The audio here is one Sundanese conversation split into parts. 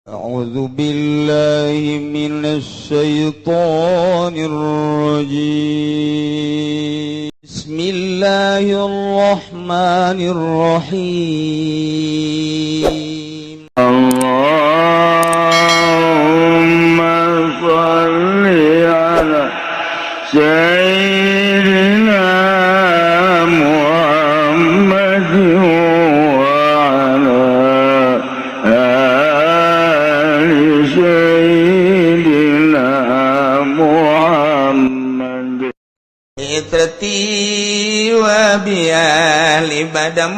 أعوذ بالله من الشيطان الرجيم. بسم الله الرحمن الرحيم. اللهم صل على سيدنا محمد وعلى آل سيدنا محمد. عترتي وبأهل بدر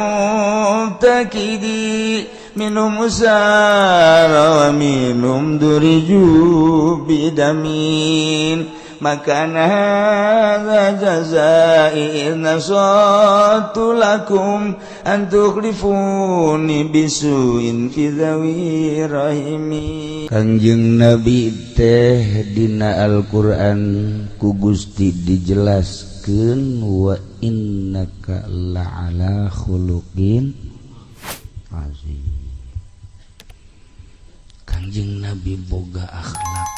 مفتقدي، منهم أسارى ومنهم ضربوا بدم. ما كان هذا جزائي إذ نصحت لكم أن تخلفوني بسوء في ذوي رحمي. Kangjeng Nabi teh dina Al-Qur'an ku Gusti dijelaskeun, wa innaka la'ala khuluqin azim. Kangjeng Nabi boga akhlak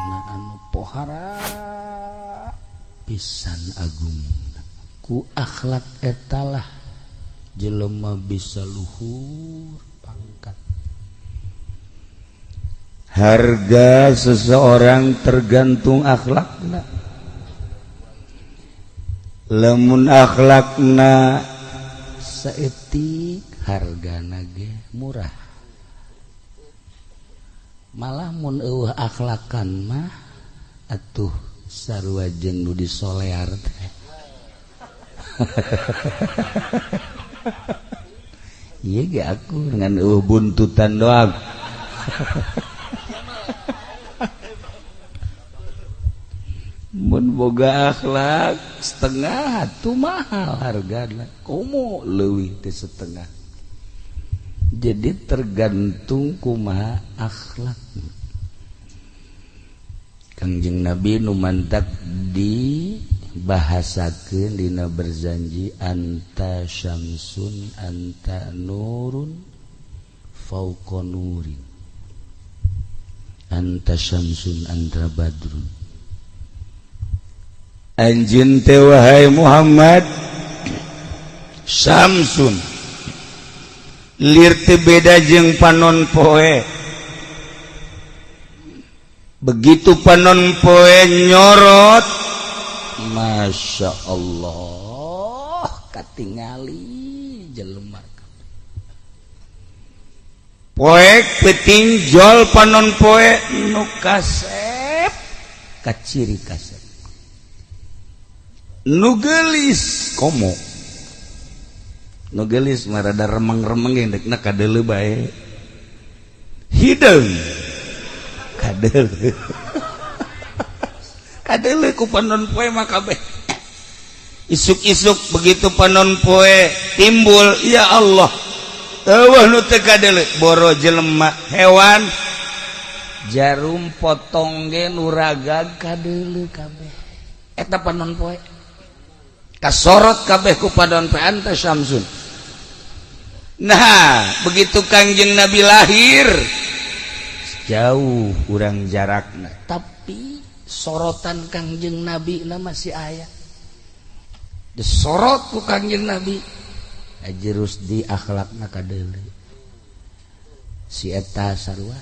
na anu pohara pisan agung. Ku akhlak etalah jelema bisa luhur pangkat. Harga seseorang tergantung akhlakna. Lamun akhlakna saeutik, hargana ge murah. Malah mun euweuh akhlakan mah atuh sarua jeung nu disolear teh. Ieu ge aku dengan euweuh buntutan doang. Mun boga akhlak setengah tuh mahal hargana, komo leuwih teh setengah. Jadi tergantung kumaha akhlak. Kangjeng Nabi nu mantak dibahasakeun dina berzanji, anta syamsun anta nurun fauqa nurin, anta syamsun anta badrun. Anjeun teh wahai Muhammad syamsun, lir teu beda jeung panon poe. Begitu panon poe nyorot, Masya Allah, katingali jelema. Poek peuting jol panon poe nu kasep kaciri kasep, nu geulis komo nu geulis mah rada remeng-remeng ge dekna kadeuleu bae, hideung kadeuleu, kadeuleu ku panon poe mah kabeh. Isuk-isuk begitu panon poe timbul, ya Allah, euweuh nu teu kadeuleu, boro jelema, hewan, jarum potong ge nu ragag kadeuleu kabeh. Eta panon poe kasorot kabeh ku panon poe, anta syamsun. Nah, begitu Kangjeng Nabi lahir, jauh urang jarakna, tapi sorotan Kangjeng Nabi na masih aya, disorot ku Kangjeng Nabi. Haji Rusdi akhlakna kadeuleu, si eta sarua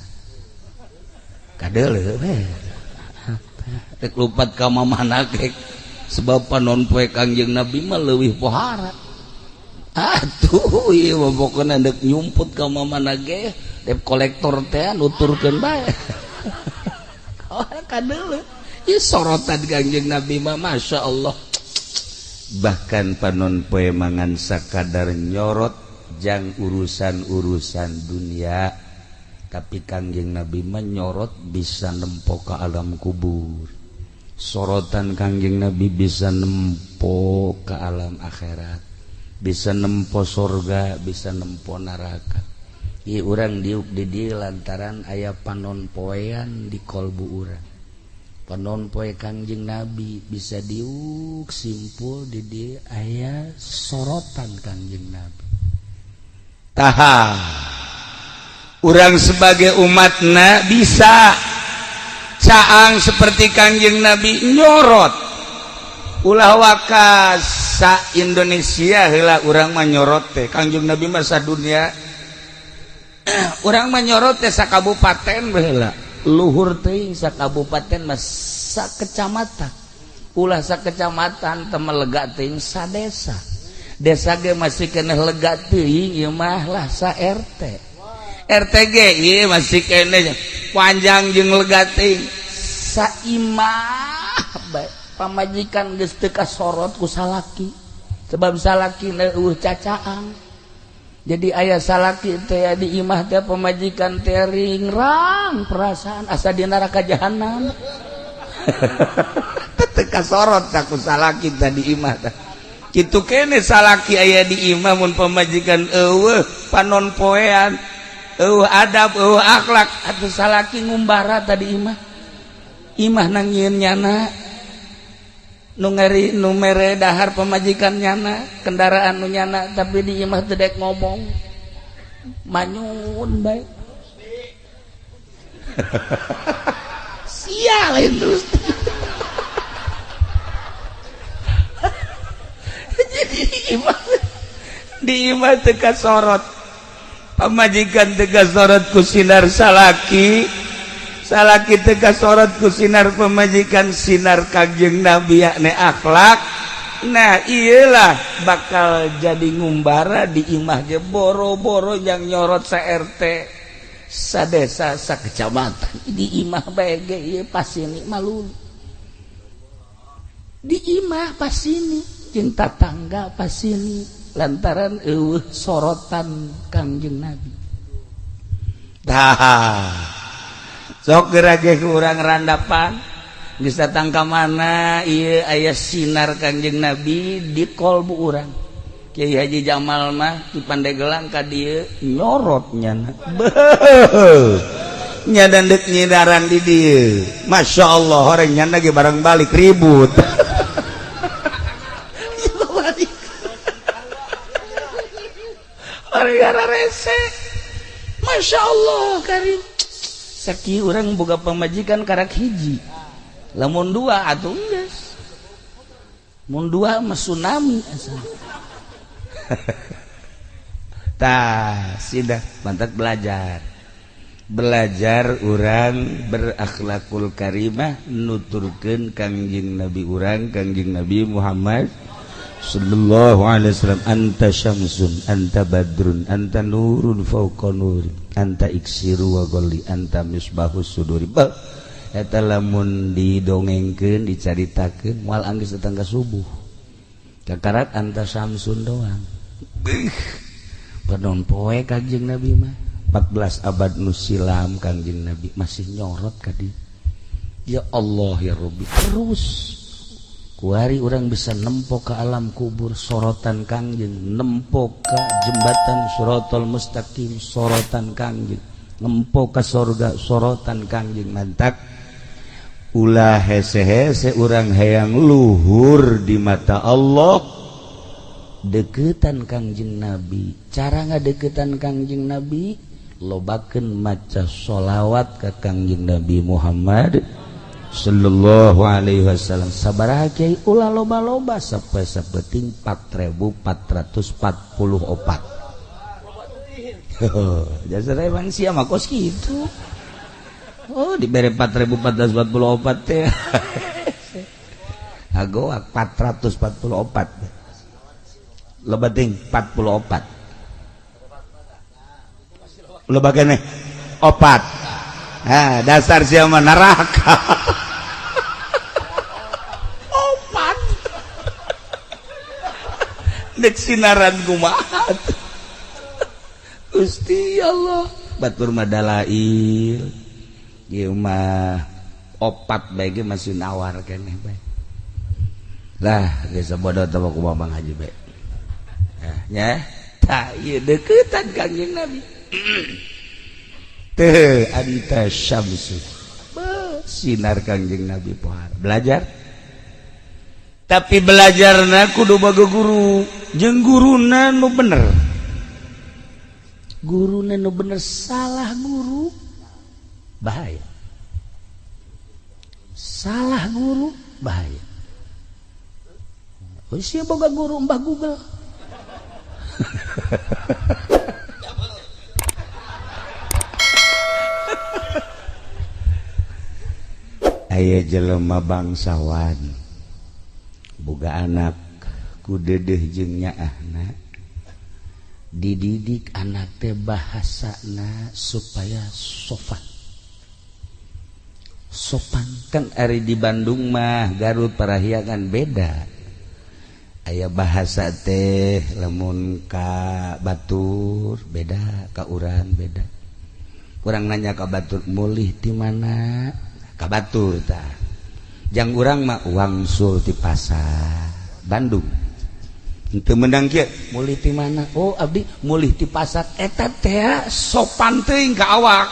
kadeuleu we, rek lupat ka mamana ge, sebab panon poe Kangjeng Nabi mah leuwih pohara. Atuh ieu mah pokona deuk nyumput ka mamana ge, debt kolektor teh nuturkeun bae. Kadeuleu ieu sorotan Kangjeng Nabi mah, Masya Allah. Bahkan panon poe mangan sakadar nyorot jang urusan-urusan dunia, tapi Kangjeng Nabi mah nyorot bisa nempo ke alam kubur. Sorotan Kangjeng Nabi bisa nempo ke alam akhirat, bisa nempo sorga, bisa nempo neraka. Ieu urang diuk di dieu lantaran aya panon poean di kolbu urang. Panon poe Kangjeng Nabi bisa diuk simpul di dieu aya sorotan Kangjeng Nabi. Taha. Urang sebagai umatna bisa caang seperti Kangjeng Nabi, nyorot. Ulah waka sa Indonesia heula urang mah nyorot teh. Kangjeng Nabi mah dunia. Urang mah nyorot teh sa kabupaten baheula, luhur teuing sa kabupaten mah sa kecamatan. Ulah sa kecamatan teh, lega teuing sa desa. Desa ge masih keneh lega teuing ieu mah lah sa RT. RT ge ieu masih keneh panjang jeung lega teuing sa imah bae. Pamajikan geus teu kasorot ku salaki sebab salaki eueuh cacaang. Jadi aya salaki teh di imah teh, pamajikan teh ringrang perasaan asa di neraka jahanam. Teu kasorot ku salaki teh di imah teh. Kitu kene salaki aya di imah, mun pamajikan eueuh, panon poean eueuh adab, eueuh akhlak, atuh salaki ngumbara tadi imah. Imah nangieun nyana, nu ngeri, nu mere dahar pamajikan nyana, kendaraan nu nyana, tapi di imah teu dek ngomong, manyun bae. Sia lain terus. Jadi imah, di imah teu kasorot pamajikan, teu kasorot ku sinar salaki, salaki teu kasorot ku sinar pamajikan, sinar Kangjeng Nabi yakni akhlak. Nah, iyalah bakal jadi ngumbara di imah ge, boro-boro yang nyorot sa RT, sa desa, sa kecamatan, di imah bae ge ieu pasini malu. Di imah pasini jeung tatangga pasini lantaran eueuh sorotan Kangjeng Nabi. Tah, sok geura ge urang randapan geus datang ka mana ieu aya sinar Kangjeng Nabi di kolbu urang. Kiai Haji Jamal mah di Pandeglang ka dieu nyorot nyana. Beuh. Nya dek nyinaran di dieu. Masya Allah, orang nyana ge barang balik ribut. Orang rese. Masya Allah karim. Saki urang boga pamajikan karak hiji. Lamun dua atuh geus. Mun dua mah tsunami asa. Tah, sudah mantap belajar. Belajar urang berakhlakul karimah, nuturkeun Kangjeng Nabi urang, Kangjeng Nabi Muhammad sallallahu alaihi wasallam, anta syamsun, anta badrun, anta nurun fauqa nuri, anta iksiru wa ghalli, anta misbahus suduri. Bah, eta lamun didongengkeun, dicaritakeun moal anggeus datang ka subuh. Kakarat anta syamsun doang. Beuh, panon poe Kangjeng Nabi mah 14 abad nu silam Kangjeng Nabi masih nyorot ka dieu. Ya Allah ya Rabbi, terus kuari orang bisa nempo ke alam kubur sorotan Kangjeng, nempo ke jembatan Siratal Mustaqim sorotan Kangjeng, nempo ke sorga sorotan Kangjeng. Mantak ulah hese-hese urang hayang luhur di mata Allah, deketan Kangjeng Nabi. Cara ngadeketan Kangjeng Nabi, lobakeun maca sholawat ka Kangjeng Nabi Muhammad sallallahu alaihi wasallam. Sabaraha kiai? Ulah loba-loba, sampai sapeting 4444. Jasa emang sia mah kos kitu. Oh, dibere 4444 teh. Agoak 444. Loba ting 44. Loba keneh opat. Ah, dasar sia mah neraka. Opat. Dek sinaran kumaha. Gusti Allah, batur mah dalail. Ieu mah opat bae ge masih nawar keneh bae. Lah, geus bodoh teh kumaha Bang Haji bae. Nah, nya tah ieu deukeutan Kangjeng Nabi. Teh anta syamsu. Sinar Kangjeng Nabi pohara. Belajar. Tapi belajarna kudu boga guru, jeung guruna nu bener. Guruna nu bener salah guru bahaya. Salah guru bahaya. Oh, sia boga guru Mbah Google. Aya jelema bangsawan boga anak ku dedeh jeung nyaahna dididik anak teh bahasana supaya sopan. Sopan kan ari di Bandung mah Garut Parahyangan beda. Aya bahasa teh lamun ka batur beda, ka urang beda. Urang nanya ka batur mulih ti mana? Ka batur tah. Jang urang mah wangsul ti pasar Bandung. Teu meunang kieu, mulih ti mana? Oh, abdi mulih ti pasar. Eta teh sopan teuing ka awak.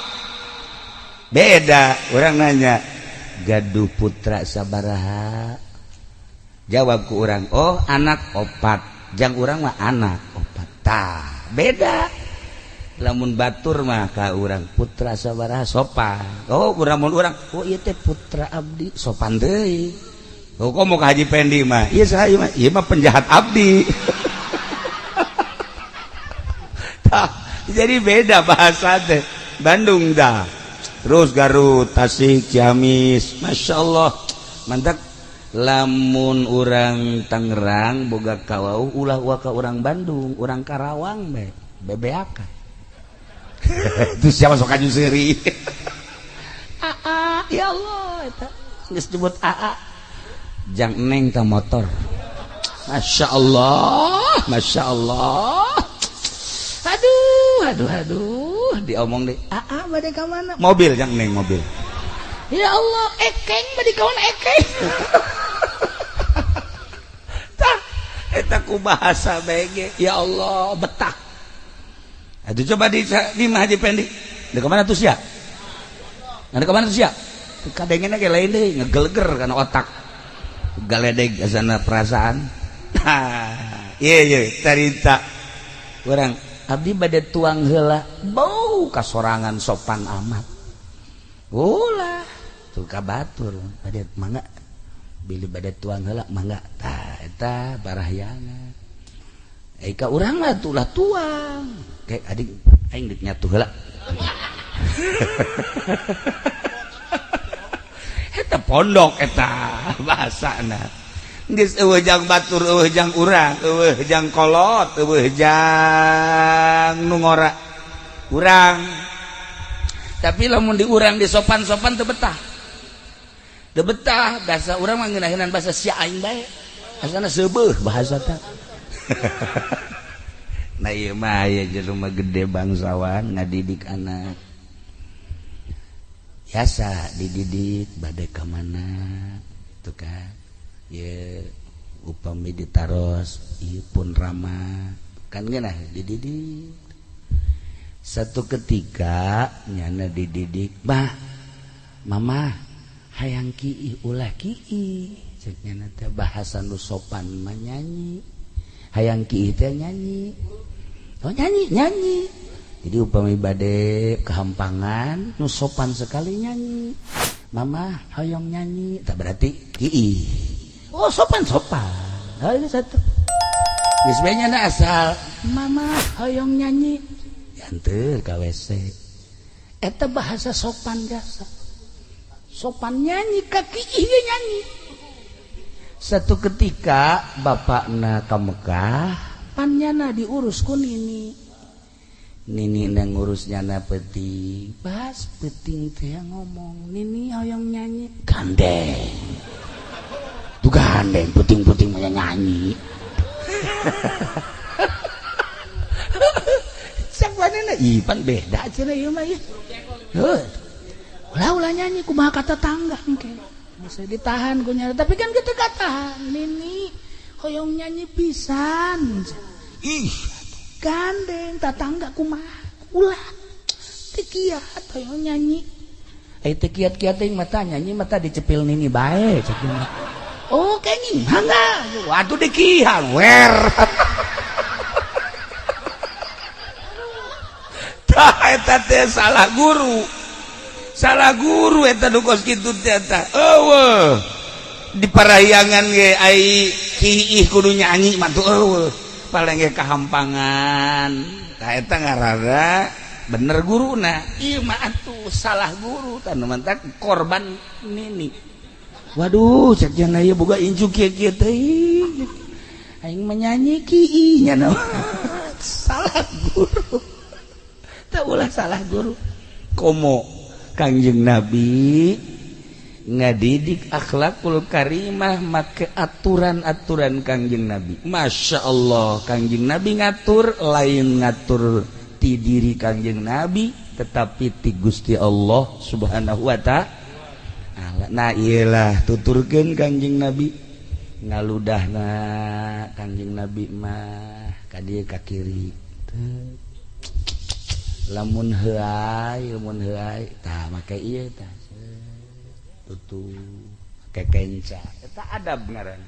Beda, urang nanya, gaduh putra sabaraha? Jawab ku urang, oh anak opat. Jang urang mah anak opat. Tah, beda. Lamun batur mah ka urang putra sabaraha sopan. Oh, urang mun urang, oh ieu teh putra abdi sopan deui. Oh, kok mau ke Haji Pendi mah? Iya saya mah, ieu mah penjahat abdi. Tah, jadi beda bahasa teh. Bandung dah. Terus Garut, Tasik, Ciamis, Masya Allah. Mantap. Lamun urang Tangerang boga kawau ulah waka urang Bandung, urang Karawang be, bebeakan. Itu siapa sok aju seuri. Aa, ya Allah eta geus disebut aa. Jang neng ka motor. Masya Allah, Masya Allah. Aduh, aduh, aduh, diomong deh. Aa bade ka mana? Mobil jang neng mobil. Ya Allah, ekeng bade ka mana ekeng. Tah, eta ku bahasa BG. Ya Allah, betah. Aduh coba di Haji Pendi. Di kemana tuh sia? Di kemana tuh sia? Kadengena ge lain deui, ngegeleger kana otak. Galedeg asana perasaan. Iya iya carita. Urang abdi bade tuang heula, bau kasorangan sopan amat. Ulah, tuh ka batur bade mangga. Bilih bade tuang heula mangga. Tah eta barahyangan. Ka urang mah tulah tuang. Kayak adik aing deuk nyatu heula. Eta pondok eta bahasana. Geus eueuh jang batur, eueuh jang urang, eueuh jang kolot, eueuh jang nu ngora. Urang. Tapi lamun di urang di sopan-sopan teu betah. Teu betah bahasa urang mah ngeunaheunana bahasa sia aing bae. Asana seubeuh bahasa teh. Nah ieu mah aya jelema gede bangsawan ngadidik anak. Biasa dididik bade ka mana itu kan. Ye upami ditaros ieu pun rama kan geunah dididik. Satu ketika nyana dididik, "Bah, mama hayang kiih ulah kiih." Cek nyana teh bahasa nu sopan mah nyanyi. Hayang kiih teh nyanyi. Oh nyanyi, nyanyi. Jadi upami bade kehampangan nu sopan sekali nyanyi. Mama hoyong nyanyi, tak berarti kiih. Oh sopan sopan. Hal satu. Geus bae nyana asal mama hoyong nyanyi. Dianteur ka WC. Eta bahasa sopan jasa. Sopan nyanyi ka kiih ge nyanyi. Satu ketika bapakna ka Mekah, pan nyana diurus ku nini. Nini nang ngurus nyana peting, pas peting teh ngomong, nini hoyong nyanyi, gandeng. Tuh gandeng, peting-peting mah nyanyi. Cak manehna ih pan beda cenah ieu mah ieu. Heuh. Ulah-ulah nyanyi kumaha kata tangga engke. Masa ditahan ku nyana, tapi kan kitu katahan nini hoyong nyanyi pisan. Ih, gandeng tatangga kumaha ulah teu kiat hoyong nyanyi. Ai teu kiat-kiat teuing mata nyanyi mata dicepil nini bae cek. Oh kenging mangga. Waduh dikihan wer. Eta teh salah guru, salah guru eta nu kos kitu teh. Eta eueuh di parahyangan ge ai kiih kudu nyanyi mah tuh, eueuh, paling ge kahampangan. Tah, eta ngaranna bener guruna. Ieu mah atuh salah guru. Tah, nu mantak korban nini. Waduh, cek jana ieu boga incu kieu-kieu teh, aing menyanyi kiih nya. Salah guru. Tak ulah salah guru. Komo Kangjeng Nabi ngadidik akhlakul karimah make aturan-aturan Kangjeng Nabi. Masya Allah, Kangjeng Nabi ngatur lain ngatur ti diri Kangjeng Nabi, tetapi ti Gusti Allah Subhanahu wa Ta'ala. Nah, iyalah tuturkeun Kangjeng Nabi ngaludahna. Kangjeng Nabi mah ka dieu, ka kiri. Lamun heuay, lamun heuay, tah make ieu, tah tutup ke kenca. Eta adab ngaran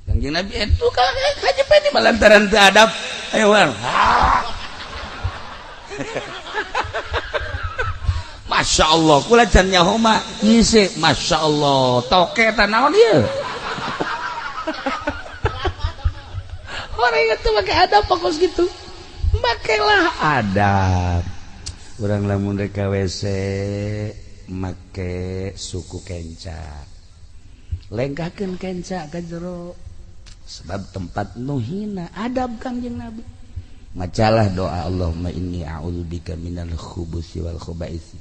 Kangjeng Nabi. Itu Haji Pendi lantaran teu adab. Ayo war. Masya Allah, kula can nyaho mah ngisi. Masya Allah, toke eta naon ieu? Orang itu pakai adab fokus gitu. Makailah adab. Urang lamun rek ka WC make suku kenca, lengkahkeun kenca ka jero, sebab tempat nu hina. Adab Kangjeng Nabi. Macalah doa, Allahumma inni a'udzubika minal khubusi wal khubaisi.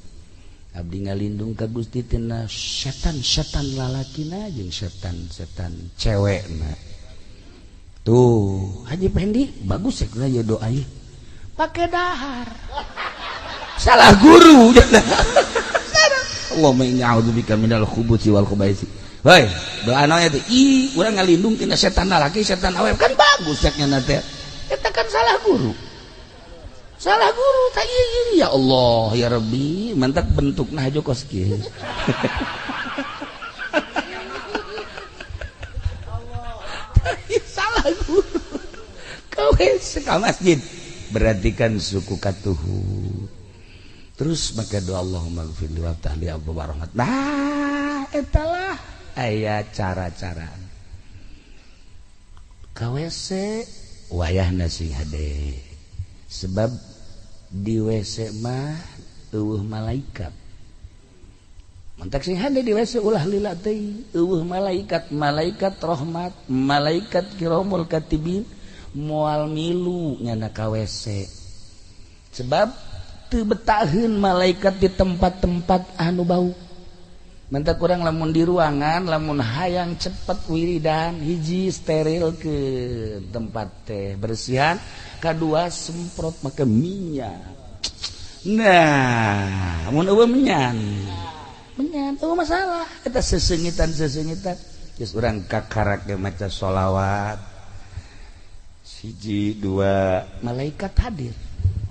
Abdi ngalindung ka Gusti tina setan-setan lalakina jeung setan-setan cewekna. Tuh, Haji Pendi bagus ya ya doa ieu. Pake dahar. Salah guru. Allahumma inni a'udzubika minal khubusi wal khubaisi. Hoi, doa naon eta? Ih, urang ngalindung tina setan lalaki, setan awewe, kan bagus ceknya teh. Eta kan salah guru. Salah guru tak ieu, ya Allah ya Rabbi, mantak bentukna aja kos kieu. Salah guru. Kau ka masjid berarti kan suku katuhu. Terus maka doa Allahumma gfirli wa ftahli abwaab rahmat. Nah, etalah aya cara-cara. Ka WC wayahna sing hade. Sebab di WC mah eueuh malaikat. Mantak sing hade di WC, ulah lila teuing, eueuh malaikat, malaikat rahmat, malaikat kiramul katibin moal milu nyana ka WC. Sebab teu betaheun malaikat di tempat-tempat anu bau. Mantak kurang lamun di ruangan, lamun hayang cepet wiridan, hiji steril ke tempat teh bersihan, kadua semprot make minyak. Nah, mun eueuh menyan. Menyan eueuh masalah. Eta sesengitan-sesengitan. Geus urang kakarak ge maca sholawat. Hiji dua malaikat hadir.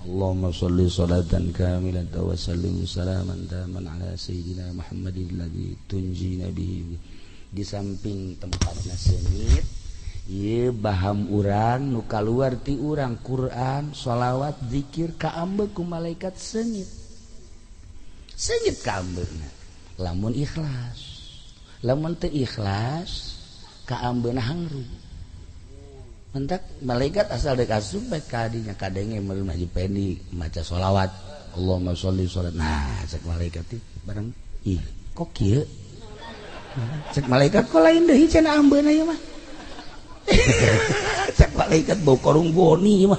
Allahumma sholli salatan kamilatan wa sallim salaman taman ala sayyidina Muhammadin alladzi tunjina bihi. Di samping tempatna seungit, ieu baham urang nu kaluar ti urang Quran, sholawat, zikir kaambeuk ku malaikat seungit. Seungit kaambeukna. Lamun ikhlas. Lamun teu ikhlas kaambeuna hangru. Mentak malaikat asal dek asup bae kadinya kadenge meuleuh Haji Pendi maca sholawat Allahumma sholli sholat. Nah, cek malaikat teh bareng ih kok kieu. Cek malaikat kok lain deui cenah ambeuna ieu mah. Cek malaikat bau korung goni mah.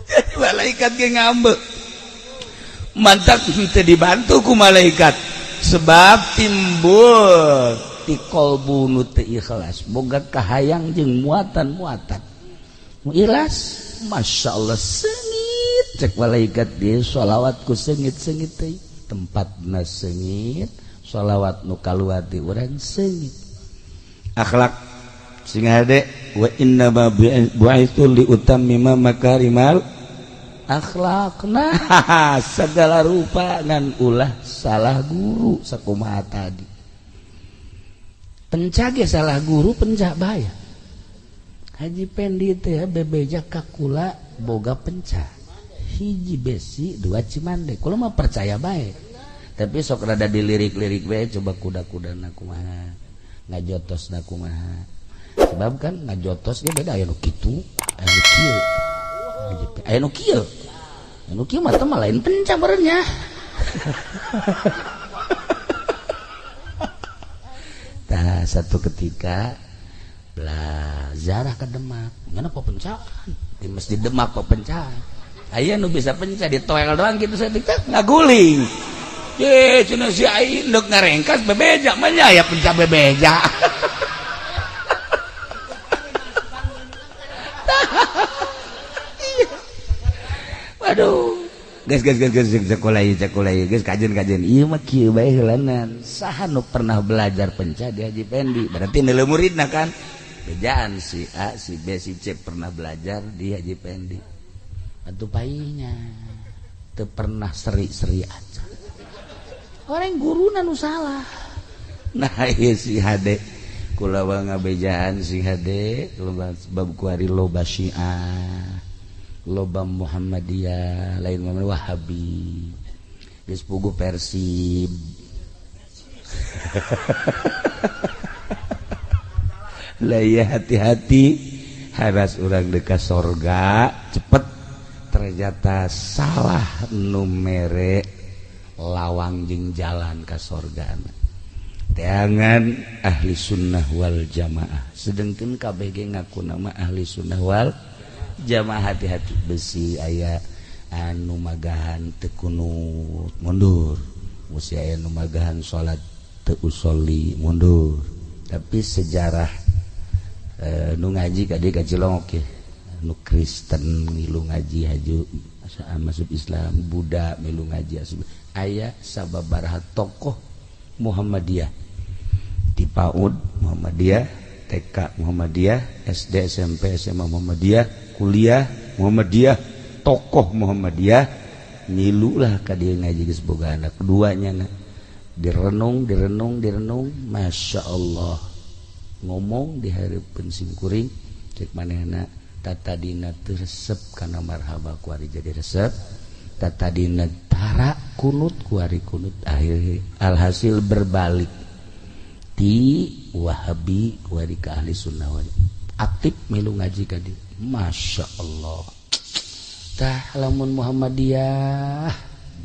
Jadi malaikat ge ngambek. Mantak teu dibantu ku malaikat. Sebab timbul ti qalbu nu teu ikhlas, boga kahayang jeung muatan-muatan. Mu ikhlas, Masya Allah seungit cek malaikat dia sholawat ku seungit-seungit teh. Tempatna seungit, sholawat nu kaluar ti urang seungit. Akhlak sing hade wa inna ma bu'itsu li utammima makarimal akhlakna segala rupa ngan ulah salah guru sakumaha tadi. Pencah ge salah guru, pencah bahaya. Haji Pendi teh bebeja ka kula boga penca hiji besi dua cimande. Kula mah percaya bae. Tapi sok rada dilirik-lirik bae coba kuda-kudana kumaha, ngajotosna kumaha. Sebab kan ngajotos ge beda aya nu kitu, aya nu kieu. Aya nu kieu. Anu kieu mah teh mah lain penca barenya. Tah satu ketika lah zarah ke Demak, ngana pepencahan di masjid Demak pepencahan. Aya nu bisa pencah di toel doang gitu saya teh ngaguling. Ye cenah si aing deuk ngarengkas bebeja mah nya aya pencah bebeja. Waduh. Geus geus geus geus sekolah ieu sekolah ieu geus kajen-kajen ieu mah kieu bae heulanan. Saha nu pernah belajar pencah di Haji Pendi? Berarti nilai muridna kan. Bejaan si A, si B, si C pernah belajar di Haji Pendi. Atuh painya teu pernah seri-seri aja. Orang guruna nu salah. Nah ieu si HD kula ngabejaan si HD bab kuari loba Syiah, loba Muhammadiyah, lain mah Wahabi. Geus puguh Persib. Lah ya hati-hati haras urang dekat sorga cepet ternyata salah nu mere lawang jeung jalan ka sorga. Teangan ahli sunnah wal jamaah sedengkeun kabeh ge ngaku nama ahli sunnah wal jamaah. Hati-hati besi aya anu magahan teu kunut mundur, besi aya anu magahan salat teu usolli mundur. Tapi sejarah nu ngaji ka dieu ka Cilongok ye, nu Kristen milu ngaji haju masuk Islam, Buddha milu ngaji asup. Aya sababaraha tokoh Muhammadiyah di PAUD Muhammadiyah, TK Muhammadiyah, SD, SMP, SMA Muhammadiyah, kuliah Muhammadiyah, tokoh Muhammadiyah milu lah ka dieu ngaji geus boga anak duanya na. Direnung, direnung, direnung, Masya Allah ngomong di hareupeun simkuring cek manehna tatadina teu resep kana marhaba kuari jadi resep, tatadina tara kunut kuari kunut, akhir alhasil berbalik ti Wahabi kuari ka ahli sunnah wal aktif milu ngaji ka dieu. Masya Allah. Tah lamun Muhammadiyah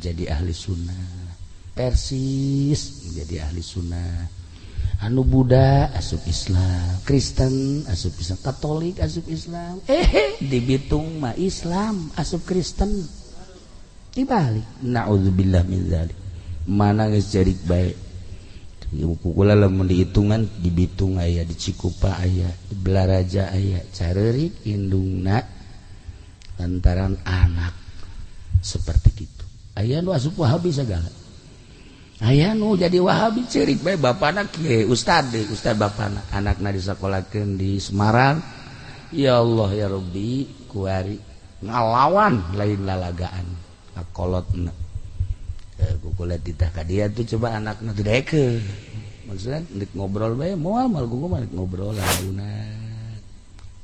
jadi ahli sunnah, Persis jadi ahli sunnah, anu Buddha asup Islam, Kristen asup Islam, Katolik asup Islam, di Bitung mah Islam asup Kristen dibalik. Naudzubillah min dzalik. Mana geus cerik bae. Kukula lamun dihitungan di Bitung aya, di Cikupa aya, di Belaraja aya, careurik indungna lantaran anak seperti gitu. Aya nu asup Wahabi segala. Aya nu jadi Wahabi cerik bae bapana kieu, ustad deui, ustad bapana, anakna disakolakeun di Semarang. Ya Allah ya Rabbi, kuari ngalawan lain lalagaan kakolotna. Kukulet ditah ka dia tuh coba anakna teu daekeun. Maksudna deuk ngobrol bae moal moal kuku mah ngobrol launa.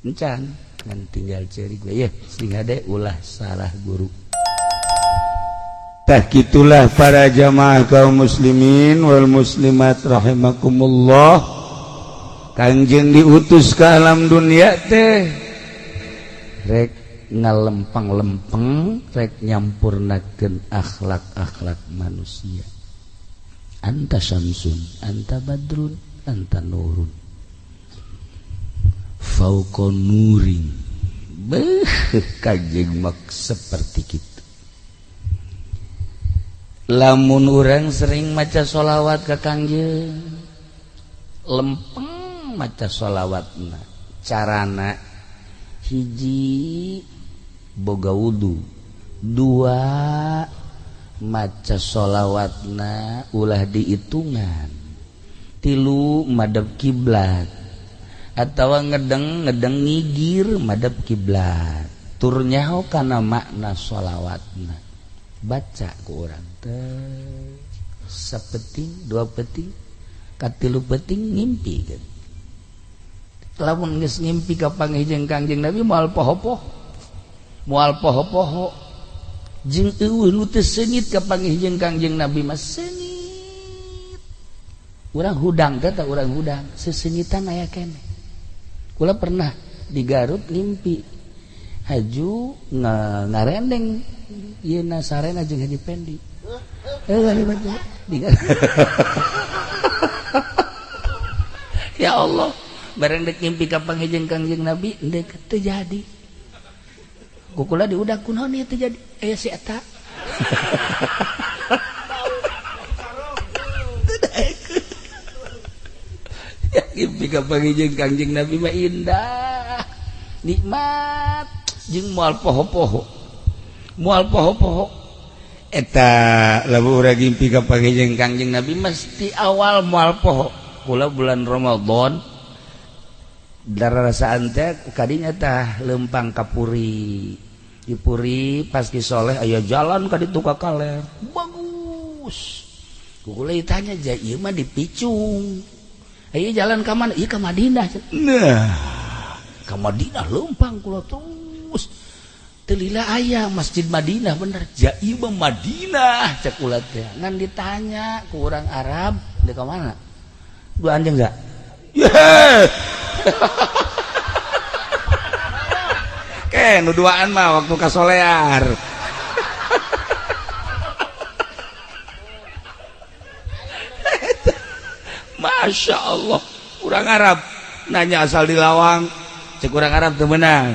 Encan ngan tinggal cerik bae ye sing hade ulah salah guru. Tah kitulah para jamaah kaum muslimin wal muslimat rahimakumullah. Kangjeng diutus ke alam dunia teh rek ngalempeng-lempeng, rek nyampurnakeun akhlak-akhlak manusia. Anta syamsun, anta badrun, anta nurun. Fauqa nurin. Beuh, kanjeng mak seperti kitu. Lamun urang sering maca sholawat ka kangjeng, lempeng maca sholawatna. Carana hiji boga wudu, dua maca sholawatna ulah dihitungan, tilu madep kiblat atawa ngedeng ngedeng ngigir madep kiblat, tur nyaho kana makna sholawatna. Baca ku urang teh sapeting dua peting katilu peting ngimpi kan. Lamun geus ngimpi ka panggih jeung Kangjeng Nabi moal poho-poho. Moal poho-poho. Jeung eueuh nu teu seungit ka panggih jeung Kangjeng Nabi mah seungit. Urang hudang teh tah urang hudang, seseungitan aya keneh. Kula pernah di Garut ngimpi haju ngarendeng ieu na sarena jeung Haji Pendi. Ya Allah, bareng dek ngimpi ka panggih Kangjeng Nabi ndek teu jadi. Ku kula diudak kunaon ieu teu jadi? Aya si eta. Ya ngimpi ka panggih Kangjeng Nabi mah indah, nikmat jeung moal poho-poho. Moal poho-poho. Eta lamun urang ngimpi ka panggih Kangjeng Nabi mesti awal moal poho. Kula bulan Ramadan darasaan teh kadinya tah lempang ka Puri. Di Puri pas Ki Soleh aya jalan ka ditu ka kaler. Bagus. Kula ditanya ja ieu mah dipicung. Aya jalan ka mana? Ieu ka Madinah. Nah, ka Madinah lempang kula terus. Teu lila aya Masjid Madinah bener. Ja ieu mah Madinah cek kula teh. Ngan ditanya ku urang Arab, deuk ka mana? Dua anjing enggak? Yeah. Ke nu duaan mah waktu kasolear. Masya Allah, urang Arab nanya asal di lawang, cek urang Arab teu meunang.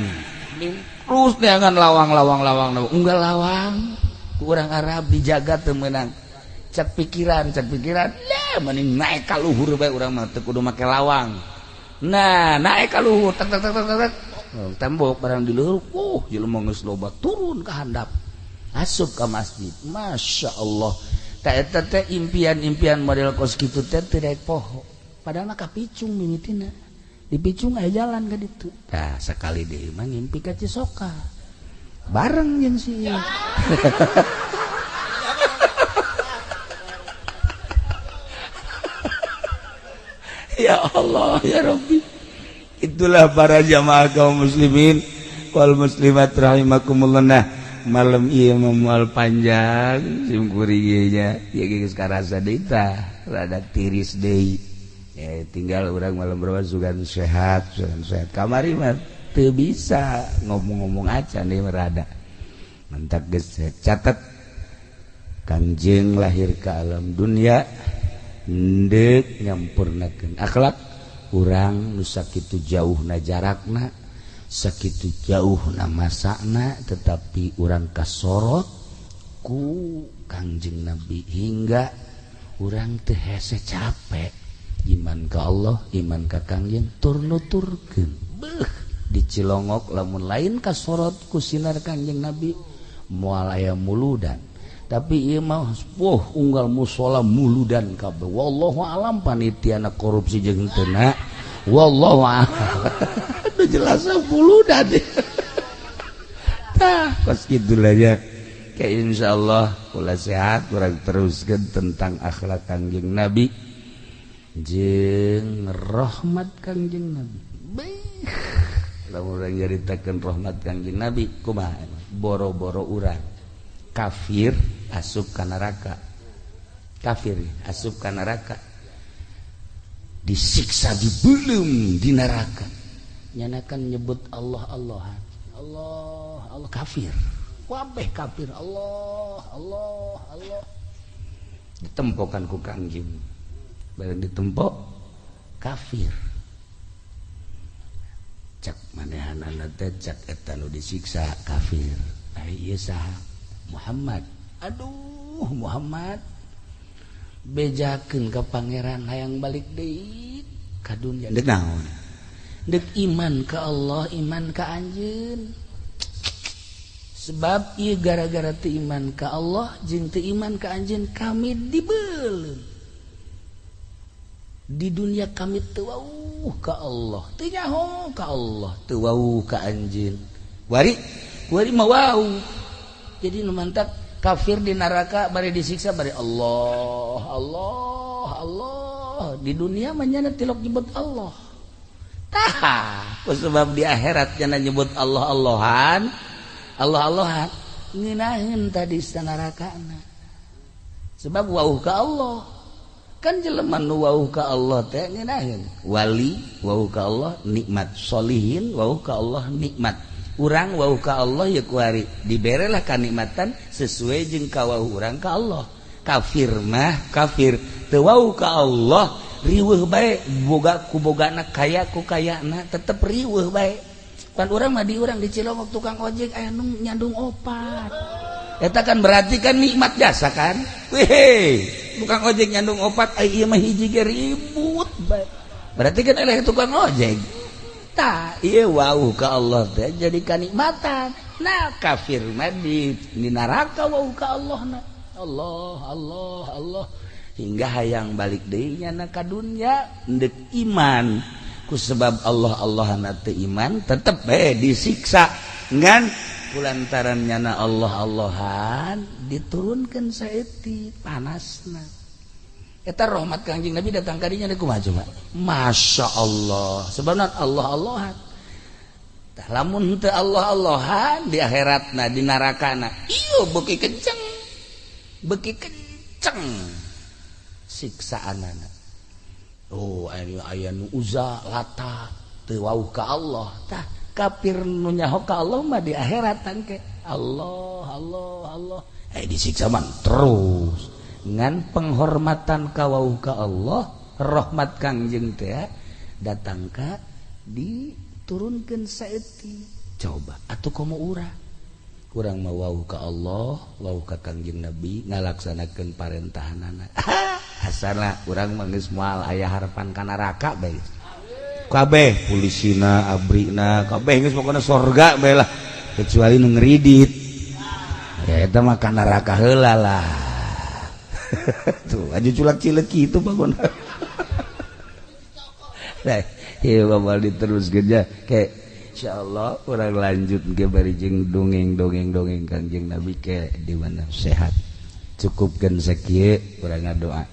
Terus neangan lawang-lawang-lawang, unggal lawang, ku urang Arab dijaga teu meunang. Cek pikiran, lah mending naik ka luhur bae urang mah teu kudu make lawang. Nah, naik ka luhur tak tak tak tak tak. Tembok barang di luhur, jelema geus loba turun ka handap. Asup ka masjid. Masya Allah. Ta eta teh impian-impian model kos kitu teh teu daek poho. Padahal mah kapicung mimitina. Dipicung aya jalan ka ditu. Tah sakali deui mah ngimpi ka Cisoka. Bareng jeung si ieu. Ya Allah ya Rabbi. Itulah para jamaah kaum muslimin wal muslimat rahimakumullah. Nah, malam ieu moal panjang simkuring ieu nya. Ieu geus karasa deui tah, rada tiris deui. Ya tinggal urang malam berapa sugan sehat, sugan sehat. Kamari mah teu bisa ngomong-ngomong acan deui rada. Mantak geus catet Kangjeng lahir ke alam dunia ndek nyampurnakeun akhlak urang nu sakitu jauhna jarakna, sakitu jauhna masana, tetapi urang kasorot ku Kangjeng Nabi hingga urang teu hese capek. Iman ka Allah, iman ka Kangjeng tur nuturkeun. Beuh, dicilongok lamun lain kasorot ku sinar Kangjeng Nabi moal aya muludan. Tapi ieu mah wah unggal musala muludan kabeh. Wallahu alam panitiana korupsi jeung teu na. Wallahu alam. Aduh jelas muludan. Tah kos kitu lah ya. Kayak insyaallah kula sehat urang teruskeun tentang akhlak Kangjeng Nabi jeung rahmat Kangjeng Nabi. Baik. Lamun urang nyaritakeun rahmat Kangjeng Nabi kumaha boro-boro urang kafir asup ka neraka. Kafir asup ka neraka. Disiksa dibelum di neraka. Nyanakan nyebut Allah Allahan. Allah Allah kafir. Kabeh kafir Allah Allah Allah. Ditempokan ku Kangjeng. Bareng ditempok kafir. Cak manehanana teh cak eta nu disiksa kafir. Ai ieu saha? Muhammad. Aduh Muhammad bejakeun ka pangeran hayang balik deui ka dunya. Deuk naon? Deuk iman ka Allah, iman ka anjeun. Sebab ieu gara-gara teu iman ka Allah jeung teu iman ka anjeun kami dibeuleum. Di dunia kami teu wauh ka Allah, teu nyaho ka Allah, teu wauh ka anjeun. Wari, wari mah wauh. Jadi nu mantak kafir di neraka bari disiksa bari Allah, Allah, Allah. Di dunia mah nyana tilok nyebut Allah. Tah, sebab di akhirat jangan nyebut Allah Allahan, Allah Allahan, ngeunaheun tadi sanarakana. Sebab wauh ka Allah. Kan jelema nu wauh ka Allah teh ngeunaheun. Wali wauh ka Allah nikmat, solihin wauh ka Allah nikmat. Urang wauh ka Allah ya kuari diberelah kanikmatan sesuai jeung kawauh urang ka Allah. Kafir mah kafir teu wauh ka Allah, riweuh bae, boga ku bogana, kaya ku kayana, tetep riweuh bae. Pan urang mah di urang di Cilongok tukang ojek aya nu nyandung opat, eta kan berarti kan nikmat jasa kan. Weh, tukang ojek nyandung opat, ai ieu mah hiji ge ribut bae, berarti kan eleh tukang ojek. Tah, ieu wauh ka Allah teh jadi kanikmatan. Nah, kafir mah di neraka wauh ka Allah na Allah Allah Allah hingga hayang balik deui nyana ka dunya ndek iman. Ku sebab Allah Allah na teu iman, tetep bae disiksa. Ngan kulantaran nyana Allah Allahan diturunkan saeutik panasna. Eta rahmat Kangjeng Nabi datang kadinya kumaha coba? Masya Allah, sebabna Allah Allahan. Tah, lamun teu Allah Allahan di akhiratna, di narakana iyo beuki kenceng, beuki kenceng siksaanana. Oh, aya aya nu Uza, Lata teu wauh ka Allah. Tah, kafir nu nyaho ka Allah mah di akhirat tangke Allah Allah Allah, eh disiksa mah terus. Ngan penghormatan ka wauh ka Allah, rahmat Kangjeng teh datang ka diturunkeun saeutik. Coba atuh komo urang, urang mah wauh ka Allah, wauh ka Kangjeng Nabi, ngalaksanakeun parentahanana. Asana urang mah geus moal aya harapan ka neraka bae. Kabeh polisina, abrina, kabeh geus pokona sorga bae lah, kecuali nu ngeridit ya, eta mah ka neraka heula lah. Tuh aja culak cileuk kitu bangun. Nah, ieu bakal diteruskeun ya kayak insyaallah urang lanjut ke bari jeung dongeng-dongeng dongeng Kangjeng Nabi ke di mana sehat. Cukupkan sakieu, urang ngadoa.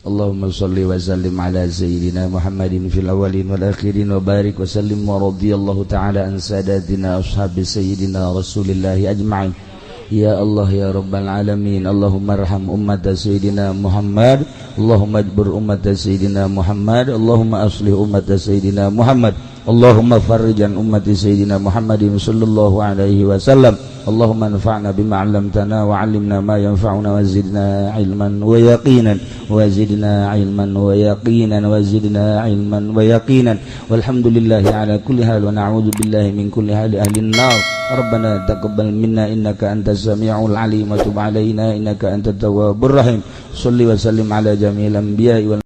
Allahumma salli wa sallim ala sayyidina Muhammadin fil awwalin wal akhirin wa barik wa sallim wa radhiyallahu ta'ala an sadatina ashabi sayyidina Rasulillahi ajma'in. Ya Allah ya Rabbal alamin, Allahumma arham ummat sayyidina Muhammad, Allahumma ajbur ummat sayyidina Muhammad, Allahumma aslih ummat sayyidina Muhammad, Allahumma farrijan ummati sayyidina Muhammadin sallallahu alaihi wasallam. Allahumma anfa'na bima 'allamtana wa 'allimna ma yanfa'una wa zidna 'ilman wa yaqinan wa zidna 'ilman wa yaqinan wa zidna 'ilman wa yaqinan. Walhamdulillahi ala kulli hal wa na'udzu billahi min kulli hali ahli an-nar. Rabbana taqabbal minna innaka antas samiul 'alim wa tub 'alaina innaka antat tawwabur rahim. Shalli wa sallim ala jami'il anbiya'i wal